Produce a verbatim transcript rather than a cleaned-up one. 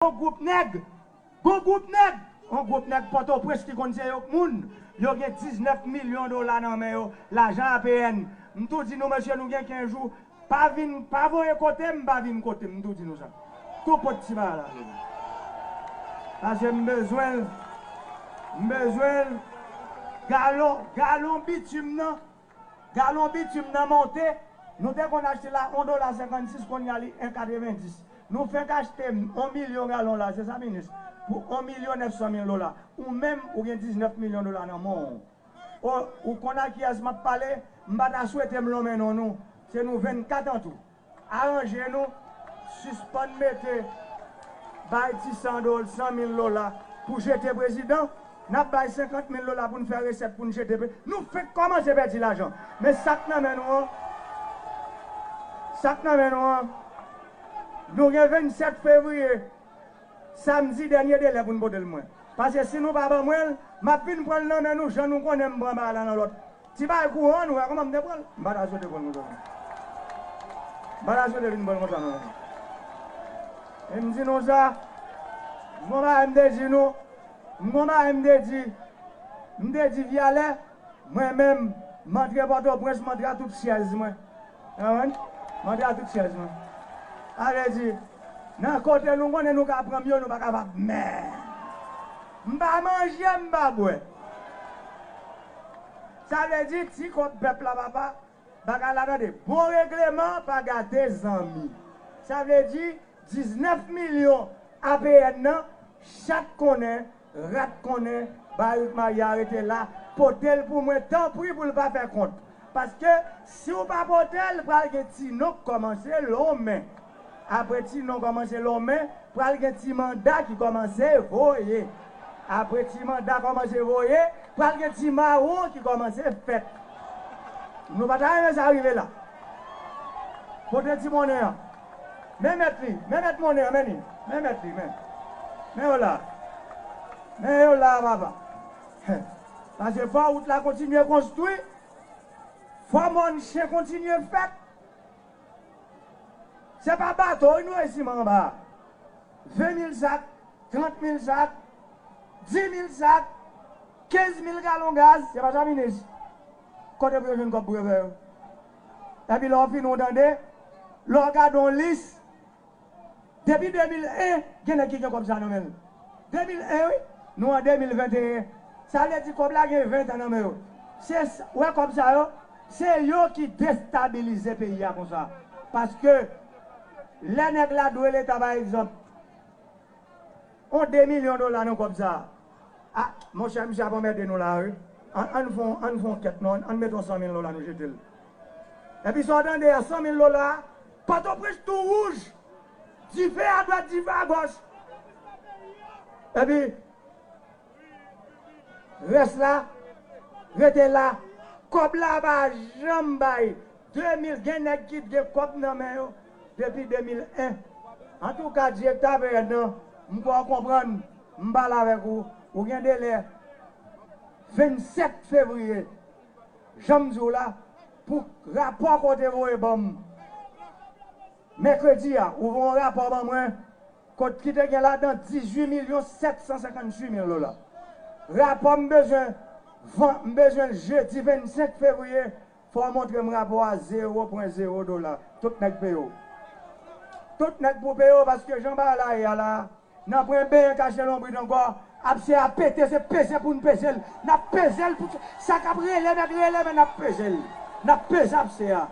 Yon gwoup nèg, yon gwoup nèg, yon gwoup nèg Pòtoprens ki konn se yo k moun, yo gen diznèf milyon dola nan men yo, lajan A P N. M tou di nou, mesye, nou gen kenz jou, pa vin, pa voye kote m, pa vin kote m, m tou di nou sa. Tou pot ti bagay la. Paske m bezwen l, m bezwen l, galon, galon bitim nan, galon bitim nan monte, nou te konn achte la yon dola senkannsis, kounye a li en katrevenndis. Nou fenk achte yon milyon galon la, se sa, minis, pou yon milyon nèf san mil dola. Ou menm, ou gen diznèf milyon dola nan men w. O, ou konn a kiyès m ap pale? M pa ta swete m lonmen non nou. Se nou vennkat an tou. Aranje nou, sispann mete bay ti san dola, san mil dola pou jete prezidan. N ap bay senkant mil dola pou n fè resèt pou n jete pre-, nou fenk kòmanse pèdi lajan. Men sa k nan men nou an, sa k nan men nou an, nou gen vennsèt fevriye, samdi, dènye delè pou n pote l mwen. Paske si nou pa ban mwen l, m ap vin pran l nan men nou, jan nou konnen m pran bagay la nan lòt. Ti bagay kouran, nou wè kòman m te pran l. M pa ta swete pran l konsa. M pa ta swete vin pran l konsa, non. E m di nou sa, m gon bagay m te di nou, m gon bagay m te di, m te di Vyalè, mwen menm, m antre Pòtoprens, m antre a tout chèz mwen. Ou konprann? M antre a tout chèz mwen. Sa vle di, nan kote nou konnen nou ka pran m yo, nou pa kapab. Men, m pa manje, m pa bwè. Sa vle di, ti kòb pèp la, papa, bagay la tande. Bon regleman pa gate zanmi. Sa vle di, diznèf milyon A P N nan, chat konnen, rat konnen, Barik Maya rete la, pote l pou mwen, tanpri, pou l pa fè kont. Paske, si w pa pote l, pral gen ti non k kòmanse lonmen. Apre ti non kòmanse lonmen, pral gen ti manda ki kòmanse voye. Apre ti manda kòmanse voye, pral gen ti mawon ki kòmanse fèt. Nou pa ta renmen sa rive la. Kote ti monnen an? Men mèt li, men mèt monnen an, men li. Men mèt li, men. Men yo la. Men yo la, papa. Paske fò wout la kontinye konstwi. Fò mòn chen kontinye fèt. Se pa bato wi nou resi anba. Ven mil sak, trant mil sak, di mil sak, kenz mil galon gaz, se pa sa, minis? Kote pou yo jwenn kòb pou yo fè yo? Epi lè w fini, w tande, lè w gade yon lis, depi de mil en, gen nèg ki gen kòb sa nan men l. De mil en, wi. Nou an de mil venteyen. Sa vle di kòb la gen ven tan nan men yo. Se s-, wè kòb sa yo, se yo ki destabilize peyi a konsa. Paske lè nèg la dwe Leta, pa egzanp, yon de milyon dola nan kòb sa a. A, monchè, misye ap anmède nou la, wi. Ann, ann fè yon, ann fè yon kèt, non, ann, ann mete yon san mil dola, nou jete l. Epi sa w tande a, san mil dola, Pòtoprens tou wouj. Dife adwat, dife agòch. Epi, rès la, rete la. Kòb la pa janm bay. De mil, gen nèg ki gen kòb nan men yo depi de mil en. Antouka, direktè A P N nan, m kwè w konprann, m pale avèk ou, ou gen delè vennsèt fevriye, jan m di w la, pou rapò ke w te voye ban m mèkredi a, ou voye yon rapò ban mwen, kot ki te gen ladan dizuit milyon sèt san senkantuit mil dola. Rapò m bezwen, van-, m bezwen l jedi vennsenk fevriye, fò w montre m rapò a zewo pwen zewo dola. Tout nèg peye w. Tout nèg pou peye w, paske jan bagay la ye a la, n ap pran benyen kache lonbrit ankò. Abse a pete, se peze pou n peze l. N ap peze l pou sa k ap rele nèt rele, men n ap peze l. N ap peze abse a.